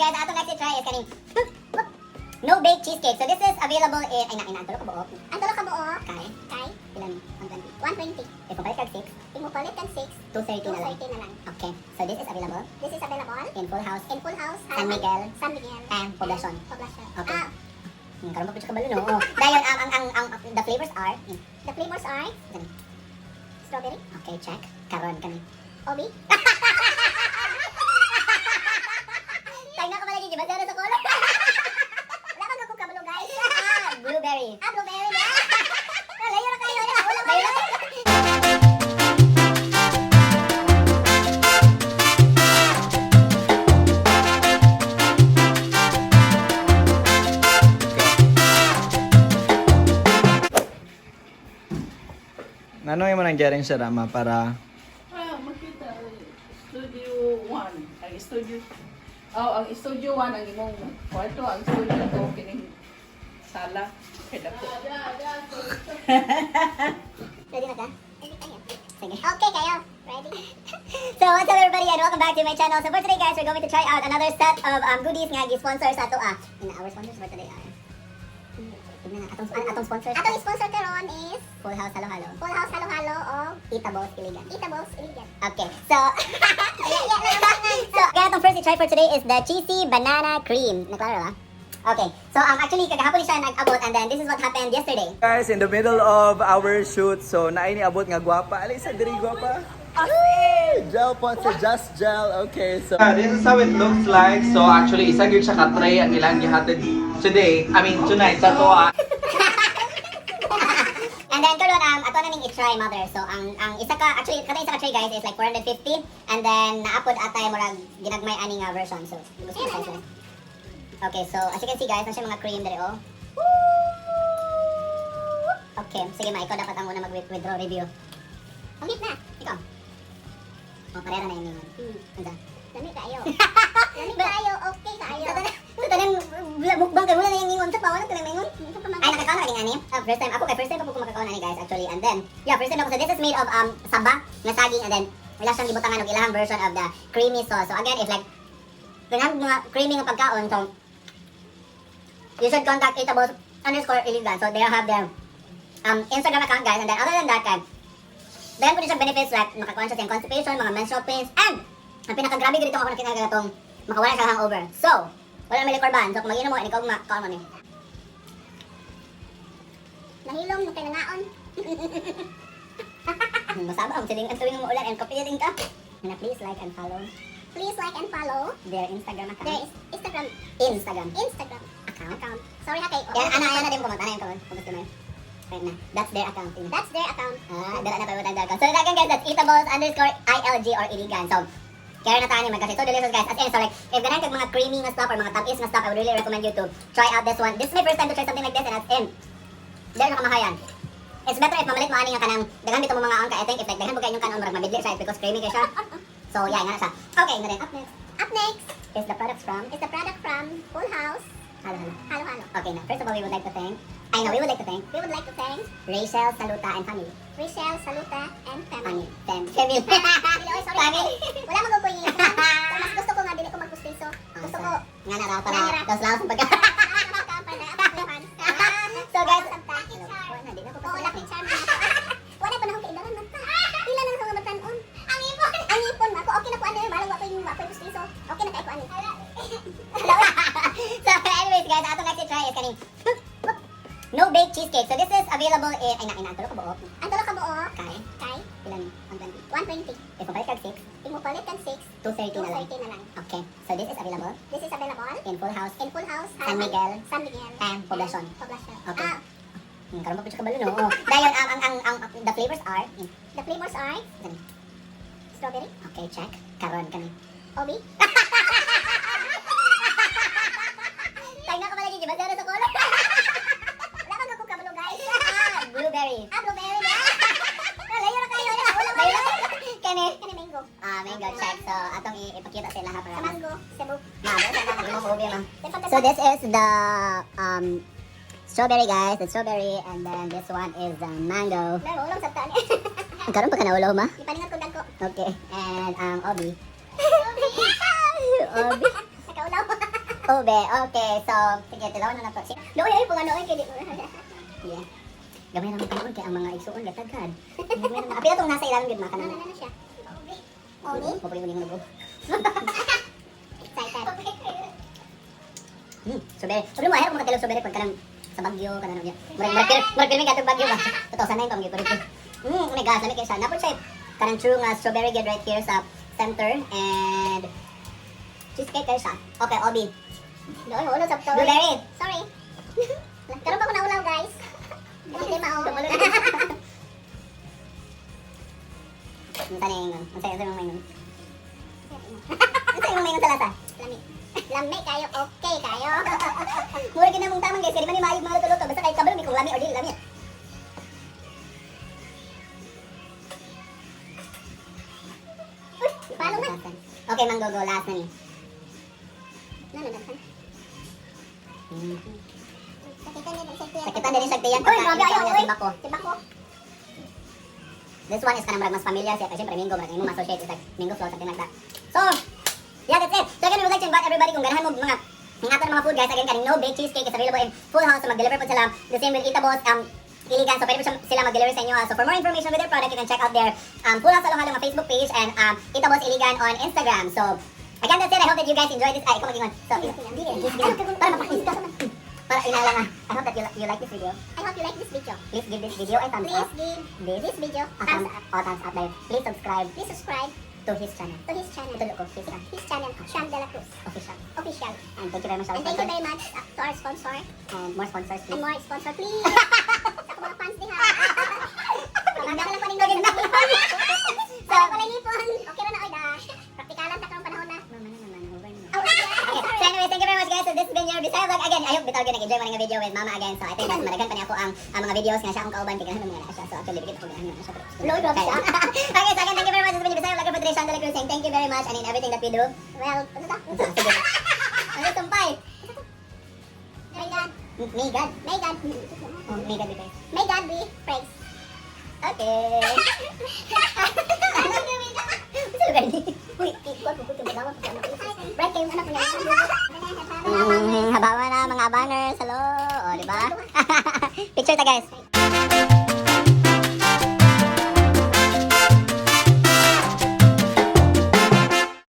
Guys, atong next try is kaning no bake cheesecake. So this is available in ay na ina tulo ka buok. Ang tulo ka buok. Kay Kay pila ni? 120. 120. If mopalit kag 6, If mopalit kag 6, 230 na lang. 230 na lang. Okay. So this is available This is available in Full House, in Full House, San Miguel, San Miguel, and Poblacion. Poblacion. Okay. Ah, Karon pa pud siya kabalo, no. Oh. Dayon ang the flavors are the flavors are Dali. Strawberry, Okay, check. Karon kani. Obi, Tagna ka pala di ba sa color? Wala man ko kabalo, guys. Ah, blueberry. Ah, blueberry na. Layo ra kayo. Wala Layo wala. Ano yung nang garing sa Rama para Ah, makita Studio 1. Ang studio. Oh, ang studio 1 ang imong kwarto, ang studio 2 kining sala. Kay dako. Ready na ka? Ready kayo. Sige. Okay kayo. Ready? So what's up, everybody, and welcome back to my channel. So for today, guys, we're going to try out another set of goodies nga gi-sponsor sa ato ah. In our sponsors for today are. Tignan na atong sponsors. Atong sponsor karon is Full House Halo Halo, Full House Halo Halo o Eatables Iligan. Eatables Iligan. Okay, so so kaya atong first i-try for today is the cheesy banana cream. Naklaro ba? Okay, so actually kagahapon siya nag-abot and then this is what happened yesterday. Guys, in the middle of our shoot, so naay ni abot nga gwapa. Alay sa diri gwapa. Gel po sa Just Gel. Okay, so this is how it looks like. So actually isa gyud siya ka tray ang ilang gihatid today. I mean tonight sa to. And then karon ato na ning i-try, mother. So ang isa ka actually katong isa ka tray, guys, is like 450 and then naapod atay murag ginagmay ani nga version. So gusto ko size lang. Okay, so as you can see, guys, na siya mga cream dere oh. Okay, sige ma, ikaw dapat ang una mag-withdraw review. Pangit na. Ikaw. Oh, parera na yun. Unsa? Lami kayo. Lami kayo. Okay kayo. Sa tanan mukbang kay wala na yung ingon sa pa wala ka nang ingon. Ito pa man. Ay, nakakaon na ani. Ah, first time ako kay first time pa po ko makakaon ani, guys, actually. And then, yeah, first time ako. So this is made of saba nga saging and then wala siyang gibutangan og ilahang version of the creamy sauce. So again, if like ganang mga creamy nga pagkaon, so you should contact Eatables_Iligan. So they have their Instagram account, guys. And then other than that, guys, dahil po din siya benefits like makakuha siya sa iyang constipation, mga menstrual pains, and ang pinakagrabe dito ako nakita nga itong makawala siya hangover. So, wala may liquor ban. So, kung mag-inom mo, ikaw ma, kaon mo ni. Nahilom no kay nangaon. Masaba ang siling ang tuwing umuulan and kapiling ka. Na please like and follow Please like and follow their Instagram account. their Instagram Instagram Instagram account. account. Sorry ha kay. Yan, ana, ana din ko ana yung kung gusto mo. Right na. That's their account. Ina. That's their account. Ah, dala na pa their account. So again, guys, that's Eatables_ILG or Iligan. So, kaya na tayo naman kasi so delicious, guys. As in, so like, if ganahan kag mga creamy nga stuff or mga tamis nga stuff, I would really recommend you to try out this one. This is my first time to try something like this and as in, dahil nakamahayan. It's better if mamalit mo ani nga kanang daghan bitaw mo mga angka. I think if like daghan mo kay inyong kanon murag mabidli siya because creamy kay siya. So yeah, nga na siya. Okay, na rin. Up next Up next is the products from is the product from Full House Halo Halo. Halo Halo. Okay na. First of all, we would like to thank I know, we would like to thank We would like to thank Rachel Saluta and family. Rachel Saluta and family. Family. Family. Family, oy, sorry. Family. Wala man ko yung mas gusto ko nga dili ko magpustiso. Gusto ko Nga na raw para Nga na raw. tapos laos ang pagka. So guys, Lucky charm. Wala, di na ko Oo, pasalamat. lucky charm. Wala pa na akong kailangan man. Pila lang sa mga batanon. Ang ipon. Ang ipon ma. Ako okay na ko ano, malang wa ko yung wa ko yung pustiso. Okay na kay ko ani. So anyways, guys, atong next try is kaning no bake cheesecake. So this is available in ay na ina tulo ka buok. Ang tulo ka buok Kay kay pila ni? 120. 120. If mopalit kag 6, If mopalit kag 6, 230 na lang. 230 na lang. Okay. So this is available This is available in Full House, in Full House, San Miguel, San Miguel, and Poblacion. Poblacion. Okay. Ah, Karon pa pud siya kabalo no. Oh. Dayon ang the flavors are the flavors are Dali. strawberry, Okay, check. Karon kani. obi, Tagna ka pala di ba sa color? Wala man ko kabalo, guys. Ah, blueberry. Ah, blueberry na. Layo ra kayo. Wala Layo wala. ra. Kani. Kani mango. Ah, mango check. So atong ipakita sa ilaha para Sa mango, Cebu. Ma, basta na nag ubi ma. Then pagka So this is the strawberry, guys, the strawberry, and then this one is the mango. Meron ulong sa tani. Karon pa ka naulo ma? Ipaningat ko dagko. Okay. And obi. Obi. Nakaulaw. Ube. Okay, so sige, tilawan na nato. Doy ay pag ano ay kay di. Yeah. Gamay naman panahon kay ang mga igsuon gatagad. Gamay naman. Apila tong nasa ilalim gud makanan. Ano na siya? Obi? Mapuli ko ning. Excited. Strawberry. Sabi mo, ayaw mo makatilog strawberry pag kanang sa Baguio, kanang niya. Murag murag murag pirmi katong Baguio ba. Totoo sanay pa magyud ko. Oh my gosh, lami kay siya. Napod siya kanang true nga strawberry gyud right here sa center and cheesecake kay siya. Okay, Obi. Doy wala sa to. Blueberry. Sorry. Karon pa ko naulaw, guys. Hindi mao. Unsa na ingon? Unsa imong maingon? Unsa imong maingon sa lasa? Lami. Lami kayo, okay kayo. Mura gid namong tamang, guys, kay di man ni maayo mga luto-luto basta kay kabalo mi kung lami or dili lami. Uy, palo man. Okay, mango, go last na ni. Nano daghan. Sakitan din sa tiyan. Sakitan din siya tiyan. Uy, grabe ayo, uy. Tibako. Tibako. This one is kanang murag mas familiar siya kasi syempre mango, murag imo ma-associate with like mango float, something like that. So, yeah, that's it. So again, we would like to invite everybody kung ganahan mo mga ingatan ng mga food, guys. Again, kaning no bake cheesecake is available in Full House. So mag-deliver po sila. The same with Itabo's Iligan. So pwede po sila mag-deliver sa inyo, ah. So for more information with their product, you can check out their Full House Halo-Halo nga Facebook page and Itabo's Iligan on Instagram. So again, that's it. I hope that you guys enjoyed this. Ay, ikaw mag-ingon. So, sige, para mapakita. Para inala nga. I hope that you like this video. I hope you like this video. Please give this video a thumbs Please up. give This, this video a thumbs thumbs up. up. Oh, thumbs up dayon. Please subscribe Please subscribe to his channel. to his channel. Itulo ko, his channel. His channel, Sean Dela Cruz. Official. Official. And thank you very much, our And thank you sponsor. very much to our sponsor. And more sponsors, And please. more sponsor, please. Sa akong mga fans diha. Paganda lang ko ning Sa wala ngipon. Okay ra na oy da. Praktikalan ta karong panahon na. Mama na naman, over na. Oh, Okay, so anyways, thank you very much, guys. So this has been your Bisaya vlog again. I hope bitaw gyud nag-enjoy mo nga video with Mama again. So I think mas madagan pa niya ako ang mga videos nga siya akong kauban kay ganahan mga na siya. So actually bigit ako ganahan na siya. Lord, grabe siya. Okay, so again, thank you very much. This has been your Bisaya vlogger for today, Sean Dela Cruz, saying thank you very much and in everything that we do. Well, ano ta? Sige. Ano tumpay? May God. May God. May God. Oh, may God be praised. May God be praised. Okay. Sa lugar ni? Uy, ikuan ko ko ko Break kayo anak niya. Habawa na mga banners. Hello. O, di ba? Picture ta, guys.